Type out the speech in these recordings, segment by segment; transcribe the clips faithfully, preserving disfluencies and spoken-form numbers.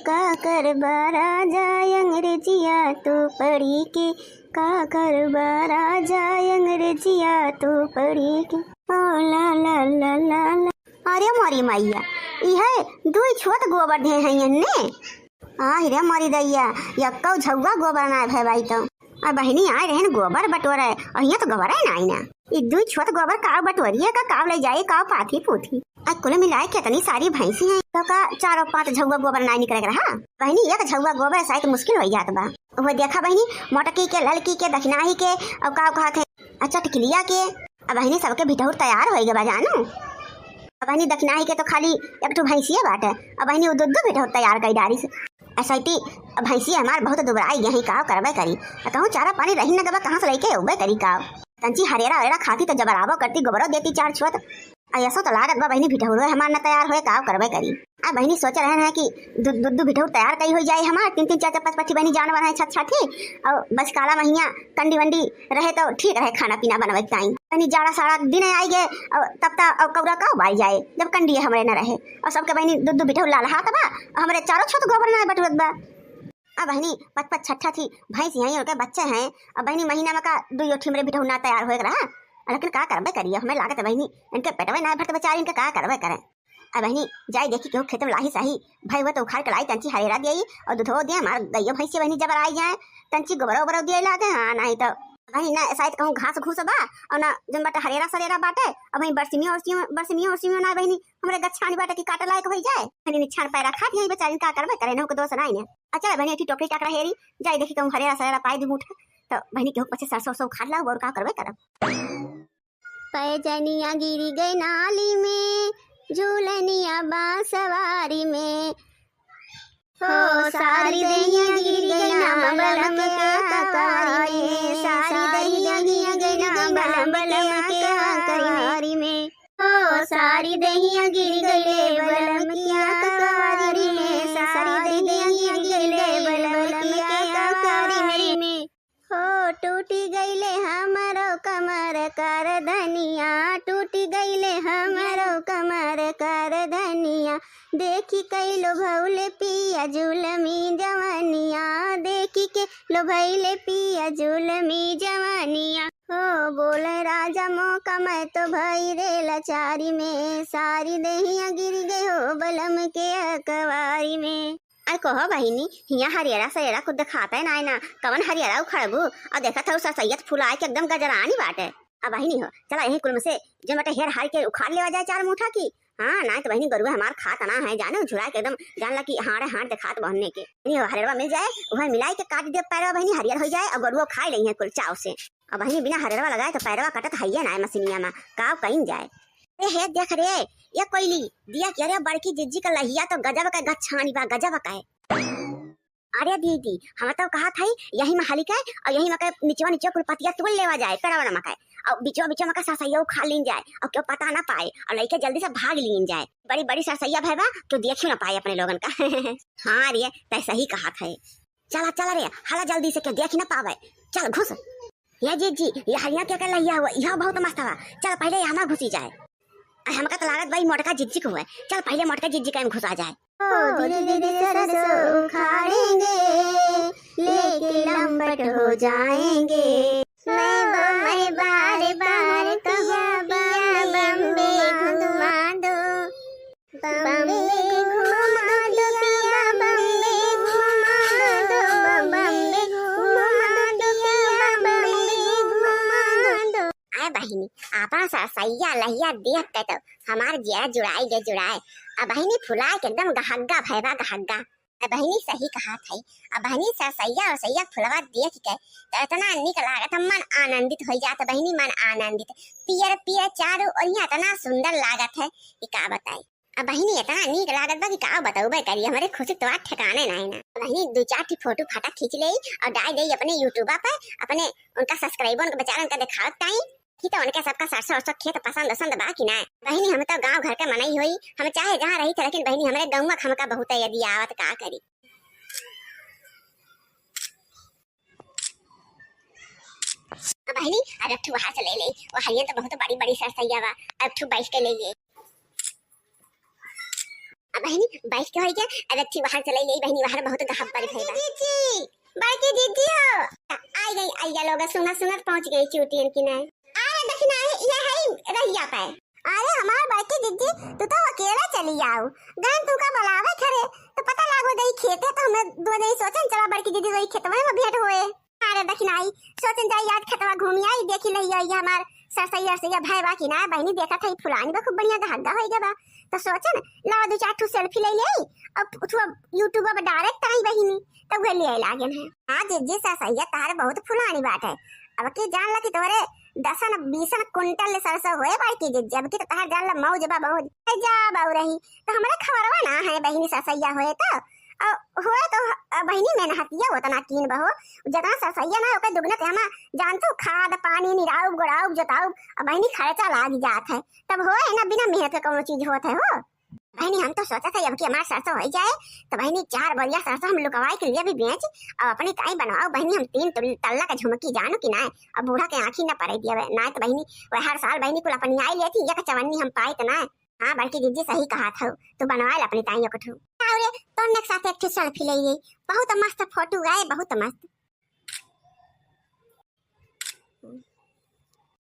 का करबा राजा अंग्रेजिया तू पढ़ी के, का करबा राजा अंग्रेजिया तू पढ़ी के। ओ ला ला ला ला ला। अरे मोरी मैया, इहे दुई छोट गोबर धे हैं एन्ने। आहि रे मोरी दैया, यक्कौ झौआ गोबर नाय भय बाई तो। आ बहिनी आए रहन गोबर बटोरे, और हियाँ तो गोबर है नाई ना। ई दुई छोट गोबर काव बटोरिए का, काव ले जाए, काव पाथी पूथी। आ कुल मिलाए कितनी सारी भैंसी हैं, तो का चारों पाँच झौआ गोबर नाई निकले रहा। बहिनी एक झौआ गोबर साइत मुश्किल हो जात बा। वो देखा बहिनी, मोटकी के, ललकी के, दखिनाही के, और काव कहत है, आ चटकिलिया के। अब बहिनी सबके भिठौर तैयार होई गए बा जानू। अब बहिनी दखिनाही के तो खाली एक ठो भैंसिए बाटे। अब बहिनी वो दू दू भिठौर तैयार कई डारी से। ऐसा ही अब भैंसिए हमार बहुत दुबराई गई, का करबे करी। आ कहूँ चारा पानी रही न गबा, कहाँ से लेके अउबे करी का। तंची हरेरा वरेरा खाती तो जबराबो करती, गोबरो देती चार छोत। आ ऐसा तो लागत बा बहिनी भिठौरो हमार न तैयार होए, का करबे करी। आ बहिनी सोच रहे हैं कि दू दू दू भिठौर तैयार कई हो जाए हमार, तीन तीन चार चार पाँच पाँच बहिनी जानवर हैं छठ छठी। और बस काला महिया कंडी वंडी रहे तो ठीक रहे, खाना पीना बनवे के टाइम। तनी जाड़ा साड़ा दिन आई गए और तब ता और कौरा का उबाई जाए जब कंडी हमरे न रहे। और सबके बहिनी दू दू बिठौ लाल हाथ बा, और हमरे चारों छोट गोबर ना बटुरत बा। अब बहिनी पच पच छठा थी भैंस यहीं ओके बच्चे हैं। अब बहिनी महीना में का दुइयो ठिमरे बिठौ ना तैयार होए के रहा, लेकिन का करबे करिए, हमें लागत है बहिनी इनके पेटवे ना भरत बेचारी, इनके का करबे करें। अब बहिनी जाई देखी केहू खेत में लाही साही भई हुआ तो उखाड़ के लाई, तंची हरेरा दिए और दुधो दिए, हमार गइयो भैंसिया बहिनी जबर आई जाए, तंची गोबरो ओबरो दिए लागे। हाँ, नहीं तो बहिनी ना शायद कहूँ घास घूस बा और ना जन बाटे हरेरा सरेरा बाटे। अब वहीं बरसिमी ओरसिमी, बरसिमी ओरसिमी ना बहिनी हमरे गच्छानी बाटे की काटे लायक होई जाए। बहिनी निछान पैरा खात यही बेचारी का करबे करे, ना के दोष ना इन्हें। अच्छा बहिनी एक टोकरी टाकरा हेरी जाई देखी कहूँ हरेरा सरेरा पाई दू मुठा, तो बहिनी केहू पचे सरसों उरसों उखाड़ लाओ और का करबे करब। पैजनिया गिर गए नाली में, झूलनिया बांसवारी में। हो सारी देहिया गिर गए ना बलम के अकवारी में, सारी देहिया गिर गए ना बलम के अकवारी में। हो सारी देहिया गिर गए बलम के अकवारी में, सारी देहिया गिर गए बलम के अकवारी में। हो टूटी गईले हमरो कमर कर धनिया, टूटी गईले हमरो कमर कर धनिया। देखी के लोभौले पिया जुलमी जवानिया, देखी के लोभैले पिया जुलमी जवानिया। हो बोले राजा मौका मैं तो भई रे लाचारी में, सारी देहिया गिर गए हो बलम के अकवारी में। अरे कहो बहिनी, हियाँ हरियरा सरियरा कुछ देखाते ना है ना, कवन हरियरा उखड़बू? और देखत हऊ सरसैयत फुलाए के एकदम गजरानी बाटे। अब बहिनी हो, चला यही कुल में से जो मटे हेर हार के उखाड़ लेवा जाए चार मुठा की। हाँ, ना तो बहिनी गरुआ हमार खात ना है, जाने झुरा के एकदम जान ला कि हाड़े हाड़ देखात बहने के। बहिनी हो, हरियरवा मिल जाए, वह मिलाई के काट दे पैरवा बहिनी, हरियर हो जाए और गरुआ खाई लेई है कुल चाव से। अब बहिनी बिना हरियरवा लगाए तो पैरवा कटत हइये ना है मशीनिया में, काव कइन जाए। ए हे देख रे, ये कोइली, दिया कि अरे बड़की जिज्जी का लहिया तो गजब का गच्छानी बा, गजब का है। अरे दीदी, हम तो कहत हई यही में हली के और यही में के निचवा निचवा कुल पतिया तोड़ लेवा जाए, पेड़वा नमा के, और बिचवा बिचवा में का सरसैया उखाड़ लीन जाए और क्यों पता ना पाए और लइके जल्दी से भाग लीन जाए। बड़ी बड़ी सरसैया भय बा, क्यों देखियो ना पाए अपने लोगन का। हाँ रे, तै सही कहत है। चला चला रे, हला जल्दी से, क्यों देखी ना पावे। चल घुस। ये जिज्जी, ये हरिया के कर लहिया हुआ, यह बहुत मस्त हवा। चल पहले यहाँ घुसी जाए। आ, हमका तो लागत बा, ई मोटका जिज्जी के हुए। चल, पहिले मोटका जिज्जी के में घुसा जाए। ओ धीरे धीरे सरसों उखाड़ेंगे, लेके लंपट हो जाएंगे। मैं वो मैं बार बार कहूँ पिया, बम्बे घुमा दो, बम्बे घुमा दो पिया, बम्बे घुमा दो, बम्बे घुमा दो पिया, बम्बे घुमा दो। आए बहिनी, आपन सरसैया लहिया देख के तो हमार जिया जुड़ाई गे जुड़ाए। अब बहिनी फुलाए के एकदम गहग्गा भय बा, गहग्गा। अब बहिनी सही कहत है। अब बहिनी सरसैया और सैया फुलवा देख के तो इतना निक लागत है, मन आनंदित हो जात बहिनी, मन आनंदित। पियर पियर चारों ओरिया इतना सुंदर लागत है कि का बताई। अब बहिनी इतना नीक लागत बा कि का बतउबे करी, हमरे खुशी के तो आज ठिकाने नाई ना। बहिनी दू चार ठी फोटो फाटा खींच लेई और डाल देई अपने YouTube पे, अपने उनका subscriber उनका बेचारा उनका देखावत ताई कि तो उनके सबका सरसों उरसों खेत पसंद उसंद बा कि ना। बहिनी हम तो गांव घर के मनई होई, हम चाहे जहाँ रही थे, लेकिन बहिनी हमरे गौवा के हमका बहुत याद आवत, का करी। अब बहिनी, अब एक ठो बाहर से ले ले। वो हरियन तो बहुत बड़ी बड़ी सरसैया बा, अब एक ठो बैठ के ले ले। अब बहिनी, बैठ के होई गया, अब एक ठे वहार चलाई ले बहिनी, वहार बहुत गहब्बर भई बा। जीजी, बड़की जीजी हो। आई गई, अइया लोग, सुना सुनत पहुँच गई चूटियन की नाय। अरे दखिना, ये है रहिया पे। अरे हमार बड़की जीजी, तू तो अकेला चली आऊ। गन तू का बुलावे खरे, तो पता लागो गई खेते, तो हमें दो जनी सोचन चला बड़की जीजी वही खेतवा में भेंट होए। अरे दखिनाई, सोचन जाई आज खेतवा घूमी आई, देखी लही आई हमार सरसैया, सरसैया भय बा कि ना। बहिनी देखत है फुलानी बा, खूब बढ़िया गहग्गा होई गया बा। तो सोचन लावा दो चार ठो सेल्फी ले ले, अब थोड़ा YouTube पर डायरेक्ट आई बहिनी, तब वे ले आई लागन है। हाँ जीजी, सरसैया तार बहुत फुलानी बात है। अब की जान ला कि तोरे दसन बीसन कुंटल ले सरसों होए बड़की जीजी, अब की तो तार जान ला मौज बा मौज। ए जा बाऊ रही, तो हमरे खबरवा ना है बहिनी सरसैया होए तो। अ, होए तो, अ, बहिनी मेहनतिया उतना कीन बहो, जितना सरसैया ना ओकर दुगना ते हमा जानतो खाद पानी निराउब गोड़ाउब जोताउब, अ, बहिनी खर्चा लाग जात है। तब होए ना बिना मेहनत के कौनो चीज होत है हो। बहिनी हम तो सोचत है अब की हमार सरसों हो जाए, तो बहिनी चार बोरिया सरसों हम लुकवाई के लिए भी बेच, और अपनी ताई बनवाओ बहिनी हम तीन तुल-, तल्ला का झुमकी जानो कि ना, अब बूढ़ा के आँखी ना पड़े दिया ना, तो बहिनी वह हर साल बहिनी कुल अपनी आई लेती, एक चवन्नी हम पाई तो ना। हाँ, बड़की जीजी सही कहा था, तू बनवा ले अपनी ताई को ठू। अरे, तोर नेक साथ एक ठो सेल्फी ले ले, बहुत मस्त फोटो आए, बहुत मस्त।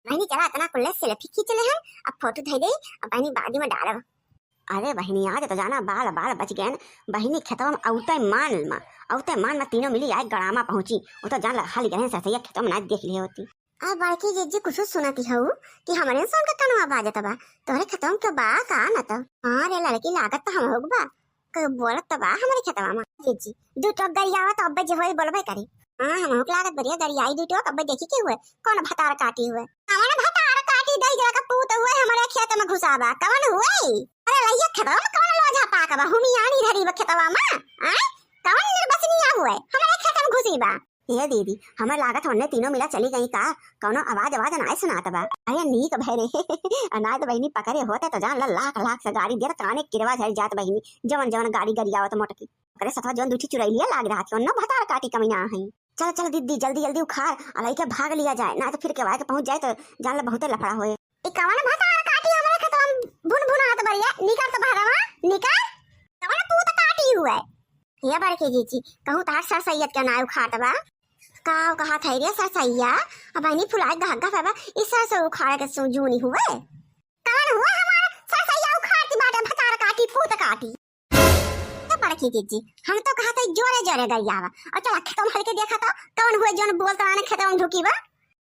बहिनी, चला, इतना कुल्ले सेल्फी खींच ले हैं, अब फोटो धई दे, अब बहिनी बाद में डालब। अरे बहिनी, आज तो जाना बाल बाल बच गए। बहिनी, खेतवा में औते मान मा, औते मान मा तीनों मिली आए गड़ामा पहुँची, वो तो जान ला, हाली गए सरसैया खेतवा में ना देख लिए होती। आ बड़की जीजी, कुछ सुनती हऊ कि हमरे इंसान का कनवा बाजत बा, तोहरे खेतवा में के बा का न तो? हाँ रे लड़की, लागत तो हम होग बा, के बोलत तो बा हमरे खेतवा में। जीजी, दू टोक गरियावा तो अब्बे जे होई बोलबे करी। हाँ, हम होग लागत बढ़िया गरियाई दू टोक, अब्बे देखी के हुए, कौन भतार काटी हुए। कौन भतार काटी दई जरा का पूत हुए हमरे खेत में घुसाबा, कौन हुए? अरे लइया खेतवा में कौन लोझा पाक बा, हुमियानी धरी बा खेतवा में, आय? कौन निर्बसनिया हुए, हमरे खेत में घुसी बा? ए दीदी, हमें लागत वन्ने तीनों मिला चली गई का? कौनो आवाज आवाज नाय सुनात बा। अरे नीक भय रे। अनाज बहिनी पकड़े होते तो जान ला लाख लाख से गाड़ी देत काने किरवा झड़ जात बहिनी। जवन जवन गाड़ी गरियावत मोटकी। ओकरे सथवा जवन दूठी चुरैलिया लाग रहा थी, ओन्नो भतार काटी कमीना है। चल चल दीदी, जल्दी जल्दी उखाड़, आ लइके भाग लिया जाए, ना तो फिर केवाए के पहुंच जाए तो जान ला बहुते लफड़ा होए। ई कवन भतार काटी हमरे खेतवा में भुन भुनात बरिया? निकर तो बहरवा, निकर। कवन पूत काटी हुए? ये बड़की जीजी, कहूँ तार सरसैयत के नाय उखाड़त बा। का कहा था रे सरसैया? अब बहिनी फुलाए गहक गहक बा, ई सरसों उखाड़े के सु-, जूनी हुए। कवन हुए हमार सरसैया उखाड़ती बाटे, भतार काटी, पूत काटी। ये बड़की जीजी, हम तो कहा था जोरे जोरे गरियावा। और चला खेतवा में हल्के देखा तो, कवन हुए जौन बोलत रहने खेतवा में ढुकी बा?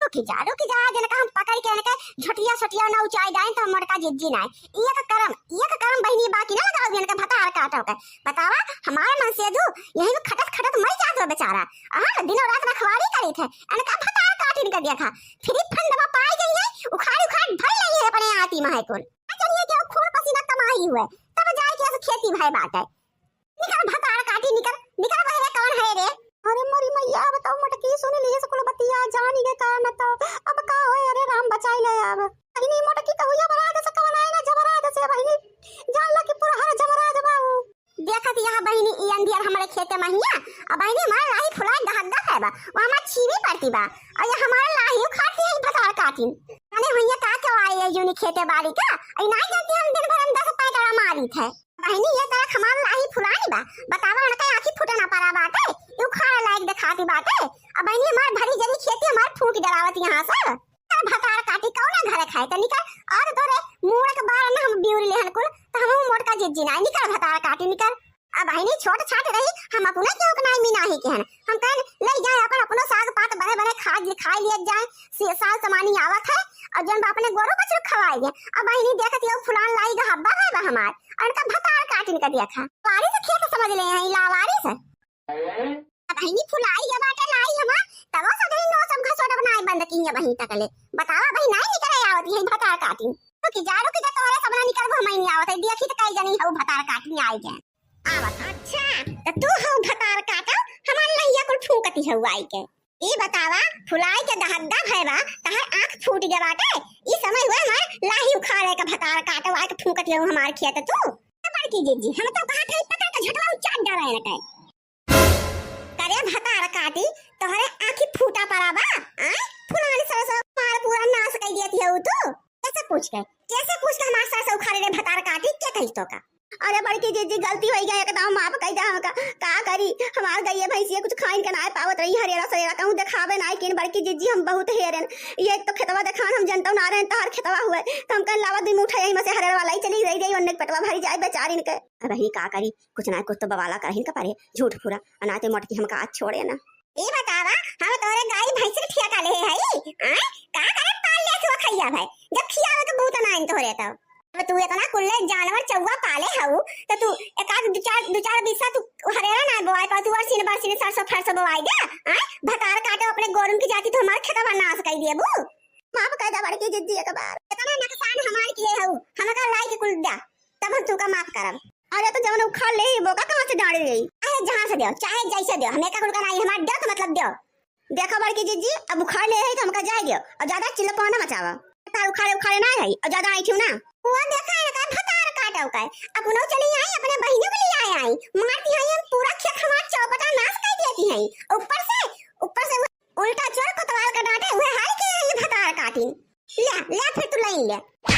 रुकी जा, रुकी जा, आज इनका हम पकड़ के इनके झोटिया सोटिया ना उचाई डाइन तो मोटका जीजी ना। ये का करम, ये का करम बहिनी बाकी ना लगाओ इनके भतार काटो के। बतावा, हमारे मन से दू, यही में खटत खटत मर जात हो बेचारा। अहाँ दिनों रात रखवारी करी थे, इनका भतार काट इनके देखा। फिर फंदवा पाई गई है, उखाड़ उखाड़ भर ली है अपने आती माहे कुल। चलिए के खून पसीना कमाई हुए, तब जाए के ऐसे खेती भाई बात है। निकर भतार काटी, निकर, निकर बहरे कौन है रे? अरे मोरी मैया, अब तो मोटकी सुन ली से कुल बतिया, जानी गए का न तो। अब का होए, अरे राम बचाई ले अब। अरे नहीं मोटकी तो हुई जबराज से कवन आए ना जबराज से बहिनी। जान ला कि पूरा हर जबराज बाऊ। देखत यहाँ बहिनी ई अंधियर हमरे खेते महिया, अब बहिनी हमारे लाही फुलाए गहक गहक है बा, वो हमार छीवी पड़ती बा, और ये हमारे लाही उखाड़ती है भतार काटिन। अरे भैया का क्यों आए ये यूनी खेते बाड़ी का? अरे नहीं जानती हम दिन भर हम दस पैंतरा मारी थे। बहिनी, ये तरह हमार लाही फुलानी बा, बतावा उनका आँखी फूटे ना पड़ा बाटे, ये उखाड़े लायक दिखाती बाटे। अब बहिनी, हमार भरी जरी खेती हमार फूंक डरावत यहाँ से। चल भतार काटी, कौना घरे खाए त निकल, और तोरे मूड़ के बार ना हम बिउरी लेहन कुल, तो हम मोटका जिज्जी ना, निकल भतार काटी, निकल। अब बहिनी छोट छाट रही, हम अपने क्यों के नाई मिनाही के हन, हम कहन ले जाए अपन अपनो साग पात बने बने खा, खाई लिए जाए, सी-, साल समानी आवत है, और जौन बा अपने गोरू बछरू खवाई दे। अब बहिनी देखत यो फुलान लाई ग हब्बा भाई बा हमार, और इनका भतार काटिन का देखा। वारिस खेत समझ ले हैं, लावारिस। अब बहिनी फुलाई ग बाटे लाई हमार, तबो सगरी नौ सब घसोट बनाए बंद की है बहिनी तकले। बतावा बहिनी नाई निकले आवत है भतार काटिन। तो कि जाड़ू की जा तोहरे सब ना निकल हम नहीं आवत है, देखी तो कई जनी हऊ भतार काटिन आई गए। आवत। अच्छा, त तू हऊ भतार काटो, हमार लहिया कुल फूंकती हऊ आई के। ई बतावा, फुलाई के दहद्दा भय बा, तहार आँख फूट गया बाटे। ई समय हुए हमार लाही उखाड़े के भतार काटो, आई के फूंकती हऊ हमार खेत तू। ए बड़की जीजी, हम तो कहा था पकड़ के झटवा उचाट डाला है लटाई। करे भतार काटी, तोहरे आँखी फूटा पड़ा बा, आय? फुलानी सरसों मार पूरा नाश कर दिया थी हऊ तू। कैसे पूछ के, कैसे पूछ के हमार सरसों उखाड़े रे भतार काटी, क्या कही तो का? अरे बड़की जिज्जी, गलती होइ गया, एकदम माफ कइ दा हमका। का करी, हमार गइया भैंसिया कुछ खाइन के नाय पावत रही, हरेरा सरेरा कहूँ देखावे नाय किन। बड़की जिज्जी, हम बहुत हेरेन, ये तो खेतवा देखान हम जनतौ ना रहन, तहार खेतवा हुए, तो हम कहन लावा दुइ मुठा यही में से हरेरा वाला ही चली रही जाई, ओन्ने के पेटवा भरी जाए बेचारिन के। अब ही का करी, कुछ ना कुछ तो बवाला करहिन के परे, झूठ फुरा, अनाते मोटकी हमका आज छोड़े ना। ई बतावा, हम तोरे गाई भैंस के ठेका लेहे हई? आय, का करे पाल ले तू खइया भाई, जब खियावे के बहुत ना आइन तोरे तब। अब तू इतना कुल्ले जानवर चौवा पाले हऊ, तो तू एक आध दो चार, दो चार बीसा तू हरेरा ना बोआए पा, तू बरसीन बरसीन सरसों फरसों बोआए दे। आय, भतार काटे अपने गोरुन की जाती, तो हमार खेतवा नाश कइ देबू। माफ कइ दा बड़की जिज्जी एक बार। इतना नुकसान हमार किहे हऊ, हमका लाई के कुल दा, तब हम तूका माफ करब। अरे तो जवन उखाड़ ले, वो का कहाँ से डांड़े रही? चाहे जहाँ से देव, चाहे जैसे देव, हमें का कुल का नाई, हमार देव तो मतलब देव। देखो बड़की जिज्जी, अब उखाड़ ले है तो हमका जाए दियो, और ज्यादा चिल्लपना मचावा। तार उखाड़े उखाड़े ना है, और ज्यादा आई क्यों ना। वो देखा है ना, भतार काटो का, अपनो चली आई, अपने बहिनों के लिए आए आई, मारती है हम पूरा खेत हमार चौपटा नाश कर देती है। ऊपर से, ऊपर से वो उल्टा चोर कोतवाल का डांटे, वह हाल के आई भतार काटिन। ले, ले फिर तू लाइन ले।